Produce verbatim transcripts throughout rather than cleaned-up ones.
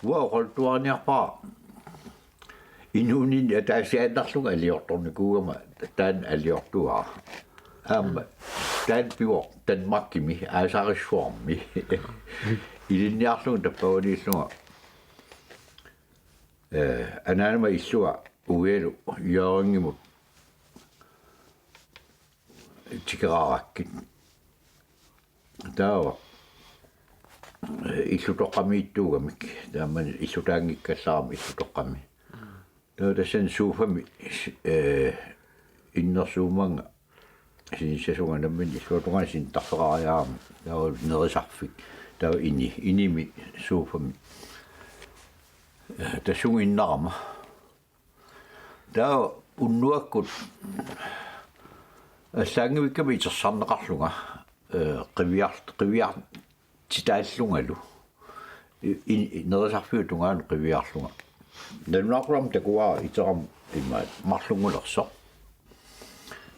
Uanga oqaluttuarniarpara inuuninni ataasiaannarlunga aliortornikuugama taanna aliortuara. Aamma taanna pivoq Danmarkimi aasarissuarmi. Ilinniarlunga tappavaniillunga. Eh, anaanama illua uialu Hjørringimut tikeraarakkit. Taava, eh, illutoqqamiittuugamik, taamani illutaanngikkallarami illutoqqami. Taava tassani sofami, eh, innersuummaanga sinissasunga nammineq illuatungaani sinittarfeqariarama. Taava nerisarfik. Taava ini, inimi sofami. Eh, tassunga innarama. Taava unnuakkut allaanngivikkama itersarneqarlunga, eh, qiviar-, qiviartitaallungalu. I-, i-, nerisarfiup tungaanut qiviarlunga. Nalunaaqutaq takuara iterama imaat marlunngulersoq.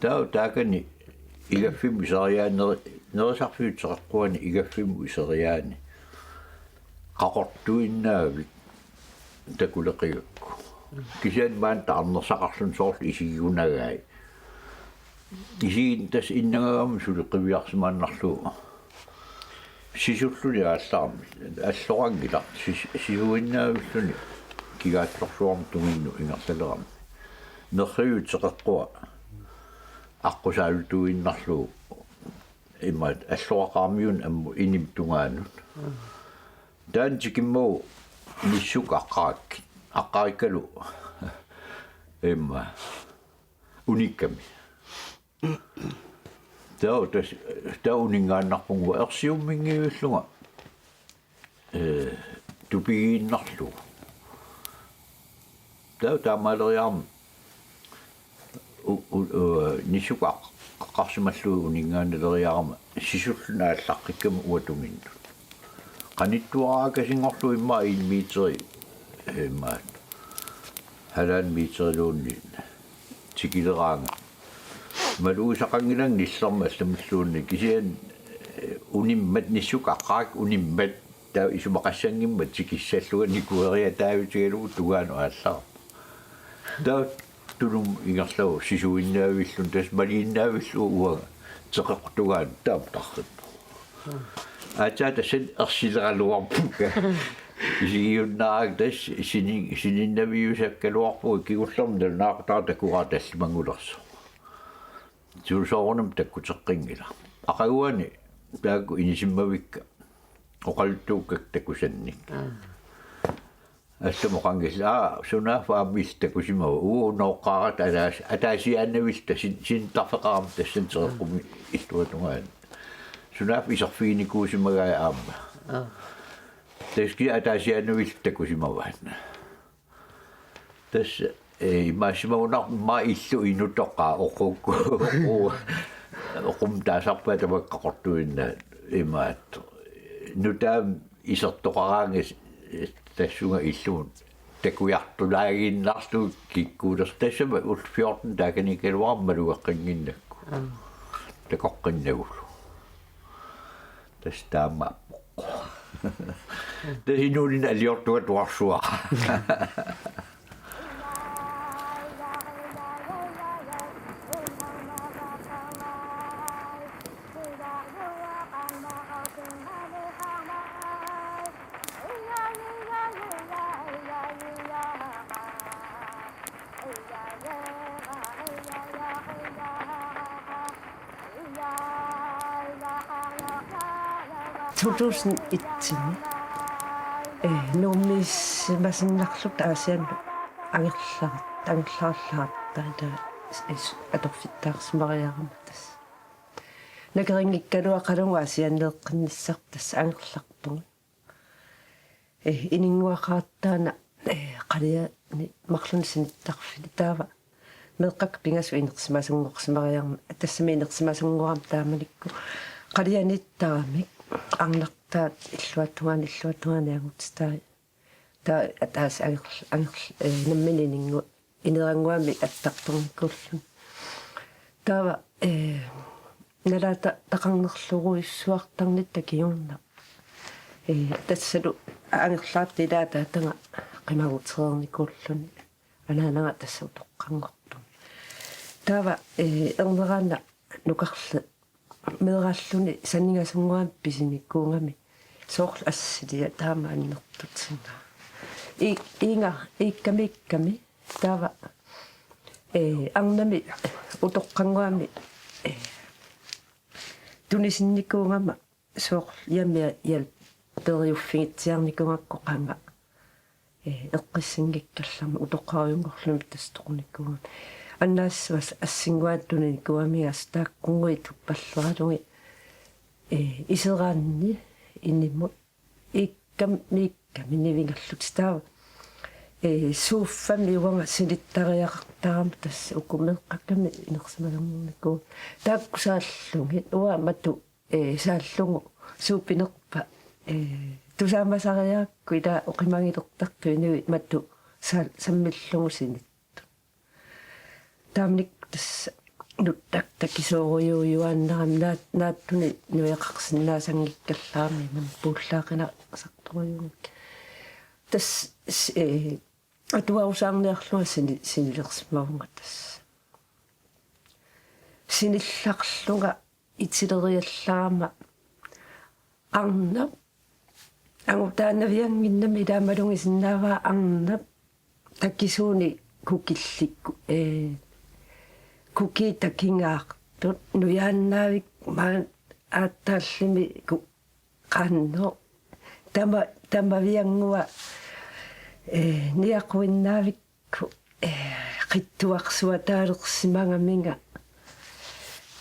Taava taakani igaffimmut iseriaani, nerisarfiup teqeqquani igaffimmut iseriaani qaqortuinnaavik takuleqigakku. Kisianni maani taarnersaqarluni soorlu isigiunagai. Isigin tassa innangagama suli qiviarsimaannarlugu. Sisulluni aallarami. Alloranngilaq. Sis-, sisuinnaavilluni kigaatorsuarmut tunginnut ingerlalerami. Nerriviup teqeqqua aqqusaalutuinnarlugu imaat alloraqarmiun ammut inimip tungaanut. Taanna tikimmagu nissuk aqqarak-, aqqarikkalu immaqa unikkami. Taava tas-, taava uninngaannarpunga ersiumminngiivillunga, eh, tupigiinnarlugu. Taava taamaaleriarama u-, u-, u-, nissuk aq-, aqqarsimallugu uninngaannaleriarama sisulluni aallaqqikkama uanga tunginnut. Qanittuaraakasinngorlugu immaqa en meteri, eh, immaqa halvanden meteriluunniit tikileraanga. Malugisaqanngilanga nillermat allamilluunniit kisianni, eh, unimmat nissuk aqqarak unimmat taava isumaqassanngimmat tikissallunga nikueriataavitigalugu tungaanut aallarama. Taava tunumut ingerlavoq sisuinnaavilluni tassa maliinnaavillugu uanga teqeqqup tungaanut taama tarrippoq. Aatsaat tassani ersileraluarpunga. Isigiunnaarakkit tassa sini-, sininnaviusakkaluarpunga kingullermik nalunaaqutaq takuara tallimanngulersoq. Suu soorunami takkuteqqinngilaq. Aqaguani taakku inisimmavikka oqaluttuukkakka takusannik. Aa. Allamut oqanngillat, aa, sunaaffa aamma illit takusimava, uagut nooqqaarata ataas-, ataasiaannavillunga sin-, sinittarfeqarama tassani teqeqqumi illuatungaani. Sunaaffa iserfiginikuusimagai aamma. Aa. Tassa kisianni ataasiaannavillunga takusimavaat. Tassa, eh, imaassimaguna immaqa illu inutoqqaat oqukku. Oqu-, oqummi taasarpaat tamakku qaqortuinnaat imaattoq. Nutaamik isertoqaraangat tassunga illumut takujartulaaginnarlugu kikkuulersoq. Tassami ullut fjorten taakaniikkaluarama malugeqqinnginnakku. Aa. Takoqqinnagulu. Tassa taamaappoq. Tassa inuuninni aliortuartuarsua. To tusind et-imi, eh, Nuummiissimasinnarluta Aasiannut angerlarat-, angerlarallaratta is-, atorfittaarsimariarama tassa. Nakerinngikkaluaqalugu Aasianneeqqinnissarput tassa angerlarpugut. Eh, ininnguaqaratta taanna, eh, qaliani marlunnik sinittarfini taava meeqqakka pingasut inersimasunngorsimariarmata, tassami inersimasunngorama taamanikkut qalianiittaramik arnartaat illuatungaani, illuatungaani angutitai. Taava ataaseq angerl-, angerl-, eh, nammineq ininngu-, inerannguamik attartornikuulluni. Taava, eh, nalaataqarnerlorujussuartarnitta kingorna. Eh, tassalu angerlartut ilaat ataataga qimagutereernikuulluni anaanaga tassa utoqqanngortoq. Taava, eh, erneraanna nukarli-, meeraalluni saningasunnguamik pisinikuugami soorlu assiliaq taama annertutigaa. I-, iinga, iikkami, iikkami. Taava, eh, arnami utoqqanngorami, eh, tunisinnikuugama soorlu jamia ialteriuffigitsiarnikuugakku qanga, eh, eqqissinngikkallarmat utoqqarujunngorluni tassa toqunikuugami. Annaassavas assinnguaq tuninikuugamiuk assut taakkunnguit tuppalleralugit, eh, iseraanni inimut iikkami, iikkami nivingallutik taava. Eh, suuffami uanga sinittariaqartarama tassa uku meeqqakkamik inersimalernikuu. Taakku saallugit uanga matu, eh, saallugu suupinerpa, eh, tusaamasariaqarput ila oqimagilertartut inuit matu saal-, sammillugu sinit. Taamanikkut tassa nuttak takisoorujuujuaannarami naat-, naatsuni nujaqarsinnaasanngikkallarami, imannak puullaaqinasartorujuummik. Tassa s-, eh, atuarusaarniarlunga sini-, sinilersimavunga tassa. Sinillarlunga itileriallarama arnap angutaanaviannginnami ila malugisinnaavara arnap takisuunik kukillikku, eh, kukiit takingaartut nujaannaavik maani aatsaallimi ku-, qaannooq tama-, tamavianngua, eh, niaquinnaavikku, eh, qitsuarsuataalersimagamigakku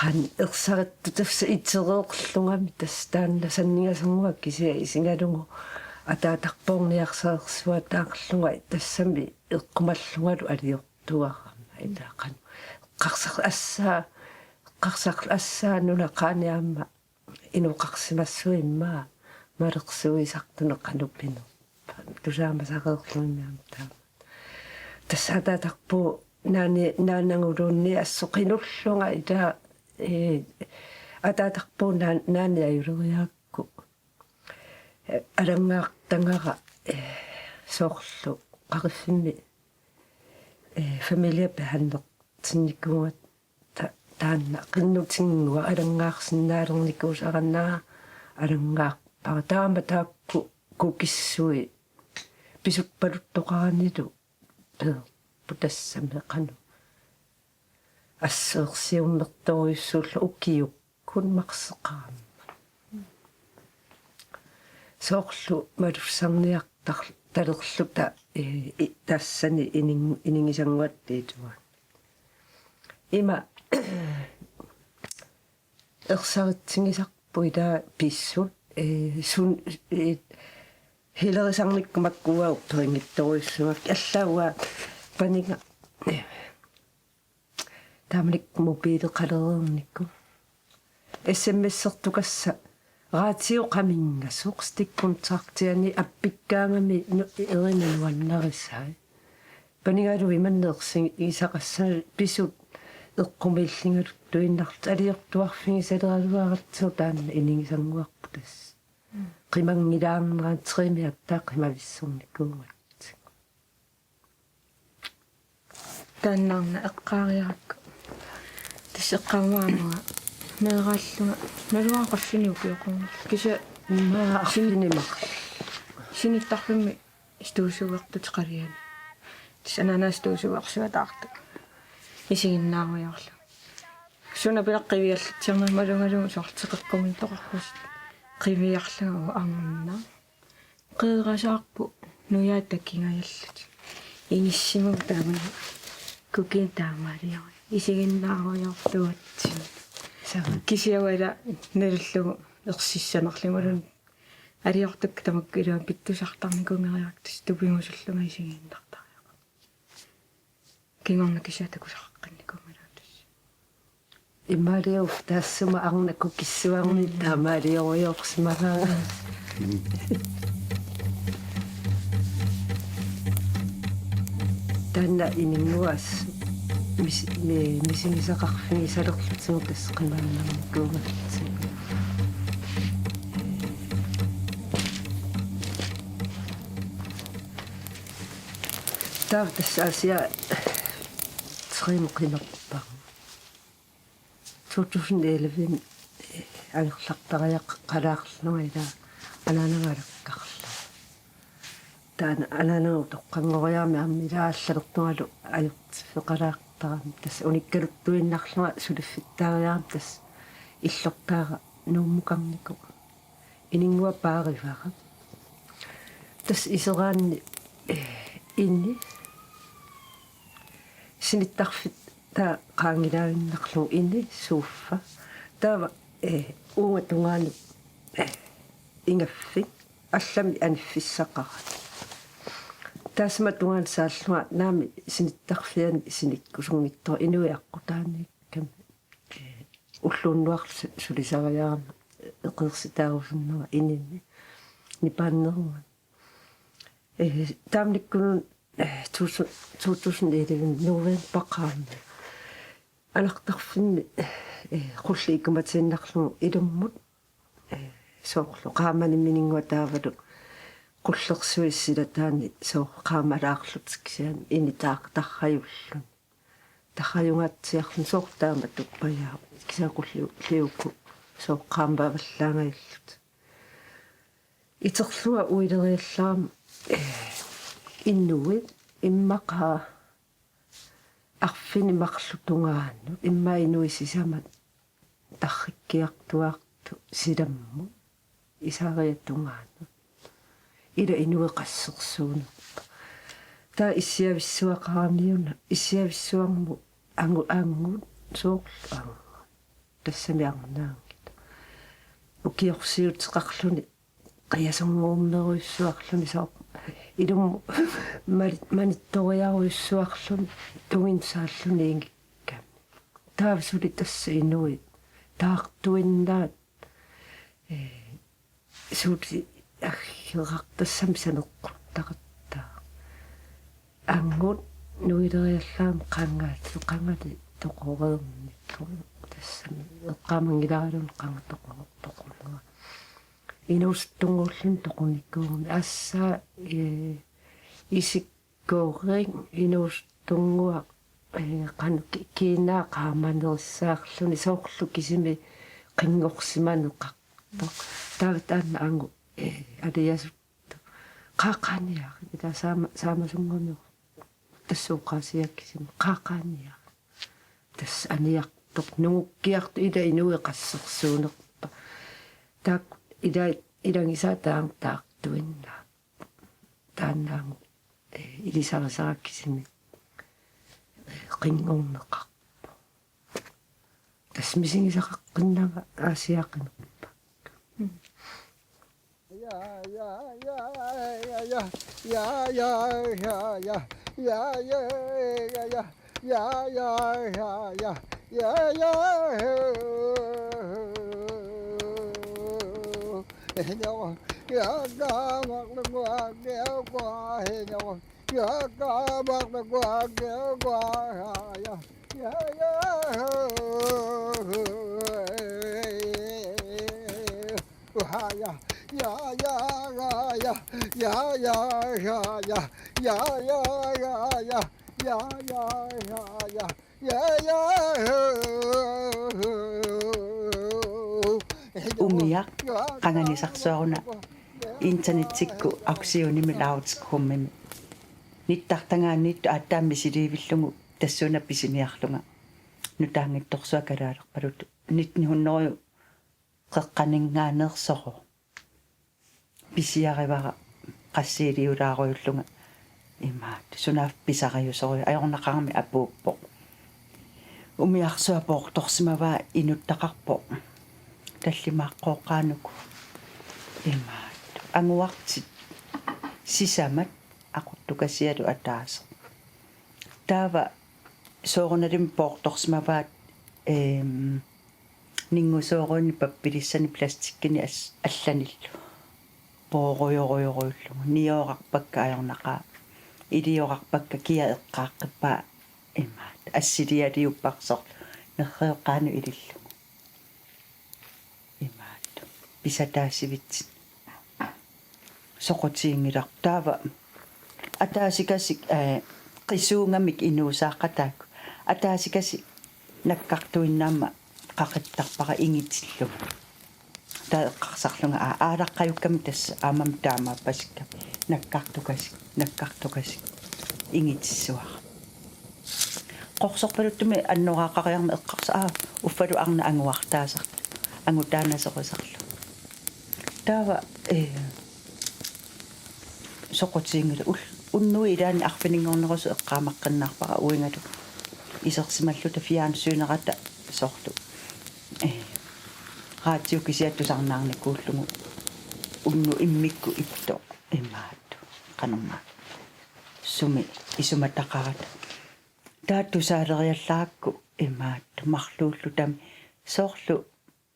qanoq ersarittut tassa itereerlugami tassa taanna saningasunnguaq kisiat isigalugu ataatarpoq niarsalersuataarlunga tassami eqqumallungalu aliortuarama ila qanoq eqqarsar-, assaa, eqqarsar-, assaa nunaqaani aamma inoqarsimassuit immaqa malersuisartut qanoq pinerpaat tusaamasareerlugit aamma taama. Tassa ataatarpugut naani-, naanaguluunniit assut qinullunga ila, eh, ataatarpugut naan-, naani ajuleriarakku. Eh, alanngaartagara, eh, soorlu Qariffimmi, eh, familiebehandlertinnikuugatta ta-, taanna qinnutinngua alanngaarsinnaalernikuusarannaa alanngaarpara. Taama taakku kukissui pisuppaluttoqaranilu peerput tassami qanoq assersiummertorujussuullugu ukiukkut marseqarama. Soorlu malussarniartar-, talerluta, eh, i-, tassani ining-, inigisannguatta itugaanni. Ima ersaritsigisarput ila pissut, eh, sun-, eh, hilerisarnikku makku uagut perinngitsorujussuugakkit allaat uanga paniga, eh, taamanikkut mobileqalereernikku. S M S-ertukassaaq raatioqaminngasoq stikkontraktiani appikkaangami nu-, erinat nuannarisai. Panigalugu imanneq ersigisaqassaaq pisut eqqumiilligaluttuinnarlutik aliortuarfigisaleruaratsigu taanna inigisannguarput tassa. Qimanngilaarneraat tremi aatsaat qimavissornikuugatsigu. Taannaana eqqaariarakku. Tassa eqqaamaramanga meeraallunga naluara qaffini ukioqarnerlunga. Kisianni immaqa sini-, arfineq-marlunga. Sinittarfimmi støvsugertut qaliani. Tassa anaanaga støvsugersuataartut. Isiginnaarujoorlunga. Suna pilaq qiviallatsiarnerma malugalugu soorlu teqeqqumintoqarpusi. Qiviarlunga uanga angunnaa. Qeerasaarput nujaat takingajallutik. Inissimavut taamani. Kukiit taamaaliorlugit. Isiginnaarujoortuatsigu. Sava. Kisianni uanga nalullugu ersissanerlungaluunniit. Aliortukka tamakku iluamik pittusartarnikuunngeriartusi tupigusullunga isigiinnartariaqarpoq. Kingorna kisiat takusaqaqqinnikut malaatus. Imaaliu taassuma arnaq kukissuarni taamaaliorujorsimagaanga. Taanna ininguas mis-, mi-, misigisaqarfigisalerlutigu tassa qimaannarnikuugatsigu. Taava tassa Aasiaat tre-mut qinerpagut. Two thousand eleven, eh, angerlartariaqalaarlunga ilaa anaanaga alakkarlunga. Taanna anaanaga utoqqanngoriarami aamma ilaa allalertungalu ajortiffeqalaartarami. Tassa unikkaluttuinnarlunga suliffittaariarami tassa illortaara Nuummukarnikuuvoq. Ininngua paarivara. Tassa iseraanni, eh, ini. Sinittarfik taava qaangilaaginnarlugu ini, sofa. Taava, eh, uunga tungaanut, eh, ingaffik. Allamik aniffissaqarami. Taassuma tungaanut saallunga naamik sinittarfiani sinikkusunngitsoq inuit aqqutaaniikkami. Eh, ulloq unnuarlu su-, sulisariarama eqeersitaarusunnera inimi. Nipaannerunga. Eh, taamnikkunun, eh, tusu-, two thousand eleven november qaammat. Anartarfimmi, eh, qulleq ikumatiinnarlugu ilummut, eh, soorlu qaamanerminnguaq taavalu qullersuit silataanni soorlu qaamalaarlutik kisianni ini taartarrajulluni. Tarrajungaatsiarluni soorlu taamatut pajaavoq. Kisianni qulliuku soorlu qaamavallaangajallutik. Iterlunga uileriallaramik, eh, inuit immaqa arfineq-marluk tungaanut, immaqa inuit sisamat tarrikkiartuaartut silammut, isariat tungaanut. Ila inuit qassersuunerput. Taava issiavissuaqaramiuna, issiavissuarmut angu-, angut, soorlu angut. Tassami arnaanngitsoq. Ukiorsiuteqarluni qiasunnguummerujussuarluni soorlu. Ilummut mali-, manittoriarujussuarluni tunginnut saalluni ingikkami. Taava suli tassa inuit taartuinnaat, eh, suli aggerartassami saneqquttaqattaaq. Angut nuileriallaramik qangali, qangali toqoreernikkut. Tassami eqqaamanngilaraluni qanga toqo-, toqunera. Inuusuttunnguulluni toqunikuugami. Assaa, eh, isik- -korik inuusuttunnguaq, eh, qanoq ki-, kiinaa qaamanerissaarluni soorlu kisimi qinngorsimaneqartoq. Taava taanna angut, eh, aliasuttoq. Qaaqaaniarit, ila saama-, saamasunnguamik. Tassa oqaasiak kisimi. Qaaqaaniarit. Tassa aniartoq, nungukkiartoq, ila inuit qassersuunerpaat. Taakku ila-, ilagisaat taama taartuinnaat. Taanna angut, eh, ilisarisara kisimi, eh, qinngorneqarpoq. Tassa misigisaqaqqinnanga Aasiaat qinerpagut. Ja, ja, ja. Ja, ja, ja, ja. Ja, ja, ja, ja. Ja, ja, ja, ja. Ja, ja. Ja, ja. Ja, ja. Ja, ja. Umiaq qanganisarsuaruna internettikkut auktionimi Lautskummimi nittartagaaniittoq aatsaat misiliivillugu tassuuna pisiniarlunga nutaanngitsorsuaq kalaalerpaluttoq nitten hundrede qeqqaninngaanneersoq. Pisiarivara qassiiliulaarujullunga imaattoq sunaaffa pisariusorujuk ajornaqarami apuuppoq. Umiarsuaq poortorsimavaa inuttaqarpoq tallimaaqqooqqaanuku imaattoq anguartit sisamat aquttukasialu ataaseq. Taava soorunalimi poortorsimavaat, eem, ninngusoorujunnik pappilissani plastikkinik as-, allanillu poorujorujorujullugit. Nioorarpakka ajornaqaaq. Iliorarpakka kia eqqaaqqippaa imaattoq. Assilialiupparsoq nerrioqqaanut ilillugu. Imaattoq. Pisataasivitsinni. Soqutiginngilarput taava. Ataasikasik, eh, qisuugamik inuusaaqataakku. Ataasikasik nakkartuinnaammat qaqittarpara ingitillunga. Taava eqqarsarlunga aa-, aalaqqajukkami tassa aammami taamaappasikka. Nakkartukasik, nakkartukasik. Ingitissuara. Qorsorpaluttumik annoraaqariarmat eqqarsa-, aa, uffalu arnat anguartaasarlugit, angutaanasorisarlugit. Taava, ee, soqutiginngilaq ul-, unnuit ilaanni arfininngornerusut eqqaamaqqinnaarpara uingalu isersimalluta fjernsynerata soorlu. Ee, radio kisiat tusarnaarnikuullugu unnuk immikkut ittoq imaattoq. Qanormaa. Sumi isumataqarata. Taava tusaaleriallarakku imaattoq marluullutami soorlu,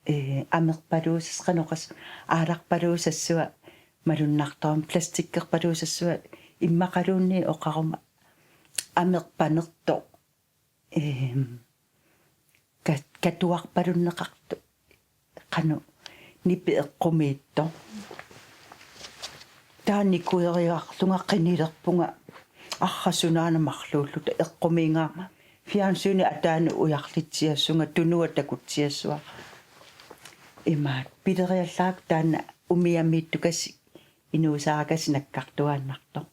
ee, amerpaluusas-, qanoq oqas-, aalarpaluusassua malunnartorami plastikkerpaluusassua immaqaluunniit oqaruma amerpanertoq, eem, ka-, katuarpalunneqartoq qanoq nipi eqqumiittoq. Taava nikueriarlunga qinilerpunga arrassunaana marluulluta eqqumiigaarama fjernsyni ataanut ujarlitsiassunga tunua takutsiassua. Imaattoq pileriallarakku taanna umiamiittukasik inuusaarakasik nakkartuaannartoq.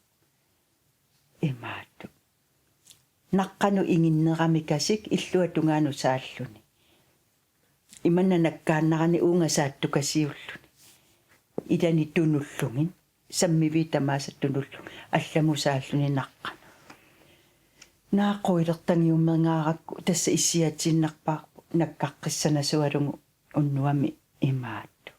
Imaattoq. Naqqanut inginneramikasik illua tungaanut saalluni. Imanna nakkaannarani uunga saattukasiulluni. Ilani tunullugit. Sammiviit tamaasa tunullugit. Allamut saalluni naqqanut. Naaqquilertangiummerngarakku tassa issiatiinnarpaarput nakkaqqissanasualugu unnuami imaattoq.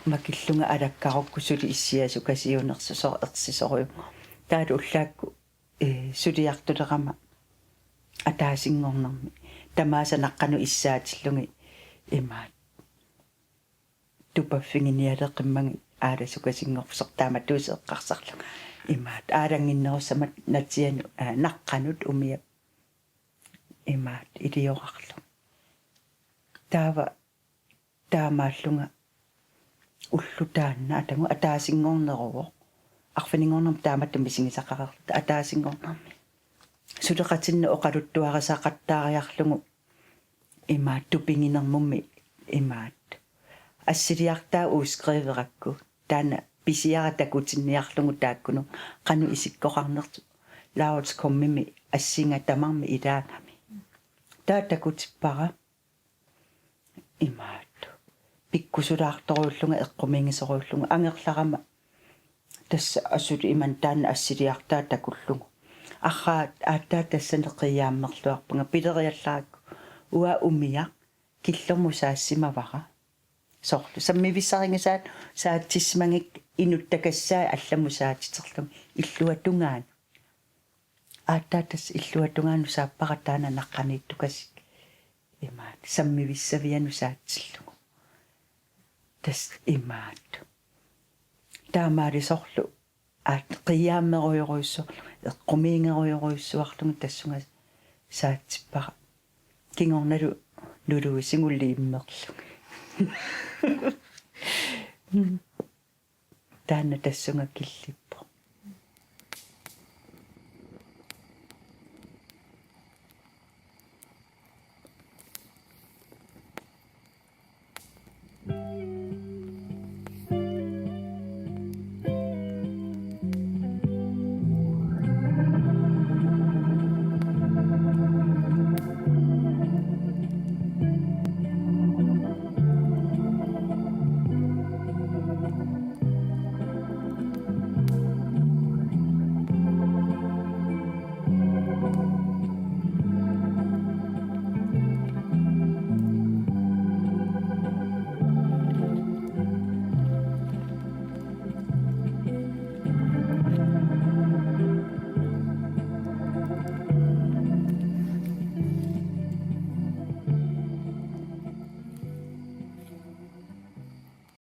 Makillunga alakkarukku suli issiasukasiunersoq ersisorujunnga. Taavalu ullaakkut, ee, suliartulerama ataasinngornermi. Tamaasa naqqanut issaatillugit imaattoq. Tupaffiginialeqimmagit aalasukasinngorsoq taamatut eqqarsarlunga. Imaattoq aalannginnerussammat natianut, aa, naqqanut umiap imaattoq iliorarlunga. Taava taamaallunga ulloq taanna atagu ataasinngorneruvoq. Arfininngornermi taamatut misigisaqareerluta ataasinngornermi. Suleqatinnut oqaluttuarisaqattaariarlugu imaattoq tupiginermummi imaattoq. Assiliartaa udskriverakku. Taanna pisiara takutinniarlugu taakkununnga qanoq isikkoqarnersoq. Laurits Komimi assinga tamarmi ilaagami. Taava takutippara. Imaattoq. Pikkusulaartorujullunga eqqumiigisorujullunga angerlarama. Tassa asuli imannak taanna assiliartaa takullugu. Arraa aatsaat tassani qiiaammerluarpunga pileriallarakku. Uanga umiaq killormut saassimavara. Soorlu sammivissarinngisaanut saatsissimagikku inuttakassaat allamut saatiterlugit illua tungaanut. Aatsaat tassa illua tungaanut saappara taanna naqqaniittukasik. Imaattoq sammivissavianut saatsillugu. Tassa imaattoq. Taamaalisorlu aat qiiaammerujorujussuarlugu eqqumiigerujorujussuarlugu tassunga saatsippara. Kingornalu nuluisigu liimmerlugu. Taanna tassunga killip.